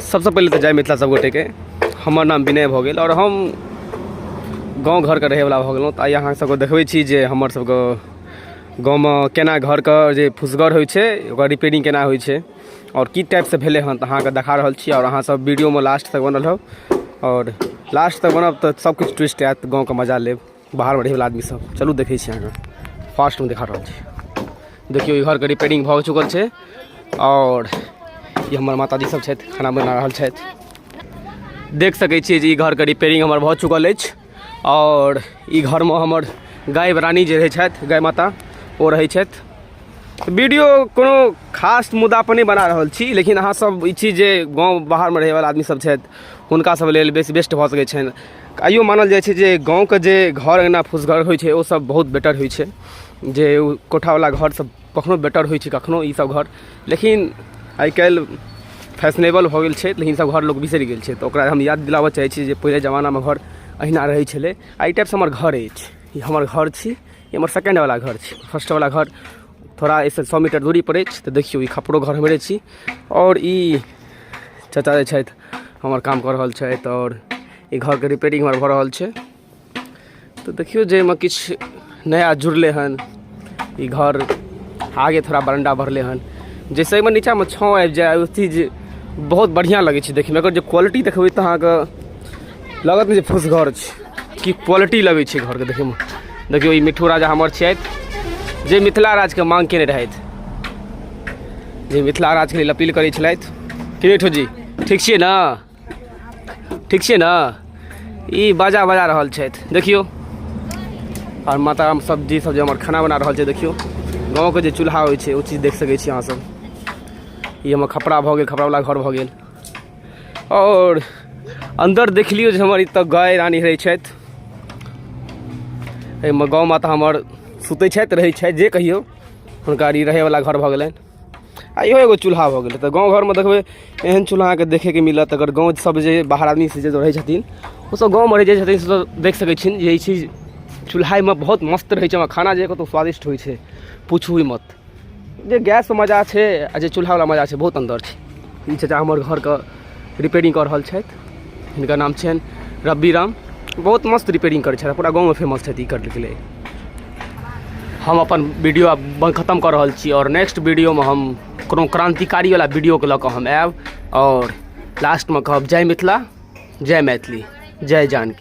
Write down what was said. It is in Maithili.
सबसँ पहिले तऽ जय मिथिला सब गोटेके। हमर नाम विनय भऽ गेल आओर हम गाँव घरके रहैवला भऽ गेलहुँ। तऽ आइ अहाँ सबके देखबै छी जे हमर सबके गाँवमे केना घरके जे फुसगर होइ छै ओकर रिपेयरिंग केना होइ छै आओर की टाइपसँ भेलै हँ। तऽ अहाँके देखा रहल छी आओर अहाँ सब वीडियोमे लास्ट तक बनल रहब आओर लास्ट तक बनब तऽ सब किछु ट्विस्ट आयत, गाँवके मजा लेब बाहरमे रहैवला आदमी सब। चलू देखै छी, अहाँके फास्टमे देखा रहल छी। देखियौ, ई घरके रिपेयरिंग भऽ चुकल छै आओर ई हमर माताजी सब छथि, खाना बना रहल छथि। देख सकै छियै जे ई घरके रिपेयरिंग हमर भऽ चुकल अछि आओर ई घरमे हमर गाय रानी जे रहै छथि, गाय माता, ओ रहै छथि। वीडियो कोनो खास मुद्दा पर नहि बना रहल छी, लेकिन अहाँ सब ई चीज जे गाँव बाहरमे रहैवला आदमी सब छथि, हुनका सब लेल बेसी बेस्ट भऽ सकै छनि। आइयो मानल जाइ छै जे गाँवके जे घर अङ्गना फुसगर होइ छै, ओ सब बहुत बेटर होइ छै। जे ओ कोठावला घर सब कखनो बेटर होइ छै, कखनो ई सब घर। लेकिन आइ काल्हि फैशनेबल भऽ गेल छै, लेकिन ई सब घर लोक बिसरि गेल छै। तऽ ओकरा हम याद दिलाबऽ चाहै छी जे पहिले जमानामे घर अहिना रहै छलै आ एहि टाइपसँ हमर घर अछि। ई हमर घर छी, ई हमर सेकेण्डवला घर छी। फर्स्टवला घर थोड़ा एहिसँ 100 मीटर दूरी पर अछि। तऽ देखियौ, ई खपड़ो घर हमरे छी आओर ई चाचा जे छथि, हमर काम कऽ रहल छथि आओर ई घरके रिपेयरिंग हमर भऽ रहल छै। तऽ देखियौ जे एहिमे किछु नया जुड़लै हन। ई घर आगे थोड़ा बरंडा बढ़लै हन, जाहिसँ एहिमे नीचाँमे छाँव आबि जाय। ओ चीज बहुत बढ़िआँ लगै छै देखैमे। एकर जे क्वालिटी देखबै तऽ अहाँके लागत नहि जे फूस घर छै, की क्वालिटी लगै छै घरके देखैमे। देखियौ, ई मिट्ठू राजा हमर छथि, जे मिथिला राज्यके मांग केने रहथि, जे मिथिला राज्यके लेल अपील करै छलथि। की मिट्ठू जी, ठीक छियै ने? ठीक छियै ने? ई बाजा बजा रहल छथि, देखियौ। आओर माता सब्जी सब जे हमर खाना बना रहल छै। देखियौ, गाँवके जे चूल्हा होइ छै, ओ चीज देख सकै छी अहाँ सब। ई हमर खपड़ा भऽ गेल, खपड़ावला घर भऽ गेल। आओर अन्दर देख लियौ जे हमर एतऽ गाय रानी रहै छथि। एहिमे गौ माता हमर सुतै छथि, रहै छथि, जे कहियौ हुनका। ई रहैवला घर भऽ गेलनि आ इहो एगो चूल्हा भऽ गेलै। तऽ गाँव घरमे देखबै, एहन चूल्हा अहाँके देखैके मिलत। अगर गाँव सब जे बाहर आदमी जे रहै छथिन, ओसब गाँवमे रहै छथिन, से सब देख सकै छियनि जे ई चीज चूल्हामे बहुत मस्त रहै छै। ओहिमे खाना जे कतौ स्वादिष्ट होइ छै, पूछू ही मत। जे गैसपर मजा छै आ जे चूल्हावला मजा छै, बहुत अन्तर छै। ई चाचा हमर घरके रिपेयरिंग कऽ रहल छथि। हिनकर नाम छियनि रब्बी राम। बहुत मस्त रिपेयरिंग करै छथि, पूरा गाँवमे फेमस छथि ई करैके लेल। हम अपन वीडियो आब खतम कऽ रहल छी आओर नेक्स्ट वीडियोमे हम कोनो क्रान्तिकारीवला वीडियोके लऽ कऽ हम आयब। आओर लास्टमे कहब, जय मिथिला, जय मैथिली, जय जानकी।